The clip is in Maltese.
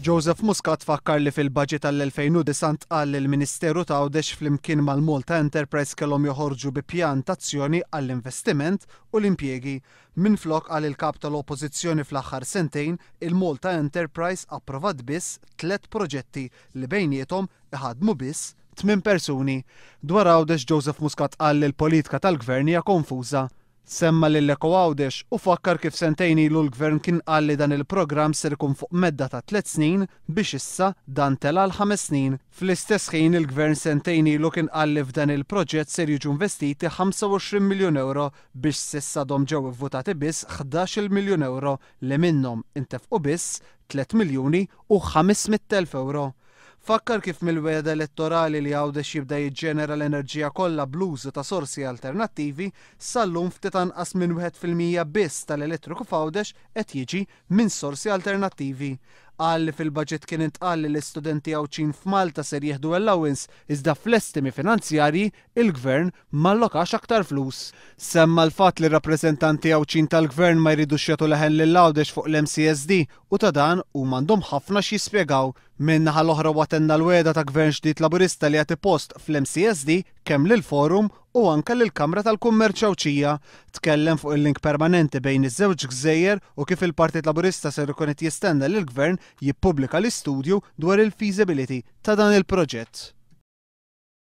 Joseph Muscat fakkar li fil-budget għall-2009 ntqal li l-Ministeru t'Għawdex flimkien mal-Malta Enterprise kellhom joħorġu bi pjan t'azzjoni għall-investiment u l-impjiegi. Minflok, qal il-Kap tal-Oppożizzjoni, fl-aħħar sentejn, il-Malta Enterprise approvat biss tlett proġetti li bejniethom iħaddmu biss tminn persuni. Dwar Għawdex, Joseph Muscat qal li l-politika tal-Gvern hija konfuża. Semma lil Eco Għawdex u fakkar kif sentejn ilu l-Gvern kien qal li dan il-programm ser ikun fuq medda ta' tlett snin biex issa dan tela' għal ħames snin. Fl-istess ħin il-Gvern sentejn ilu kien qal li f'dan il-proġett ser jiġu investiti 25 miljun ewro biex s'issa għadhom ġew ivvutati biss 11-il miljun ewro li minnhom intefqu biss 3 miljuni u 500,000 ewro. Fakkar kif mill-wegħda elettorali li Għawdex jibda jiġġenera l-enerġija kollha bl-użu ta' sorsi alternattivi, sal-lum ftit anqas minn 1% biss tal-elettriku f'Għawdex qed jiġi minn sorsi alternattivi. Qal li fil-baġit kien intqal li l-istudenti Għawdxin f'Malta ser jieħdu allowance iżda fl-estimi finanzjarji il-Gvern m'allokax aktar flus. Semma l-fatt li r-rappreżentanti Għawdxin tal-Gvern ma jridux jagħtu leħen lil Għawdex fuq l-MCSD u ta' dan huma għandhom ħafna x'jispjegaw. Min-naħa l-oħra huwa tenna l-wegħda ta' Gvern ġdid Laburista li jagħti post fl-MCSD kemm lill-Forum u anke lill-Kamra tal-Kummerċ Għawdxija. Tkellem fuq il-link permanenti bejn iż-żewġ gżejjer u kif il-Partit Laburista ser ikun qed jistenna lill-Gvern jippubblika l-istudju dwar il-feasibility ta' dan il-proġett.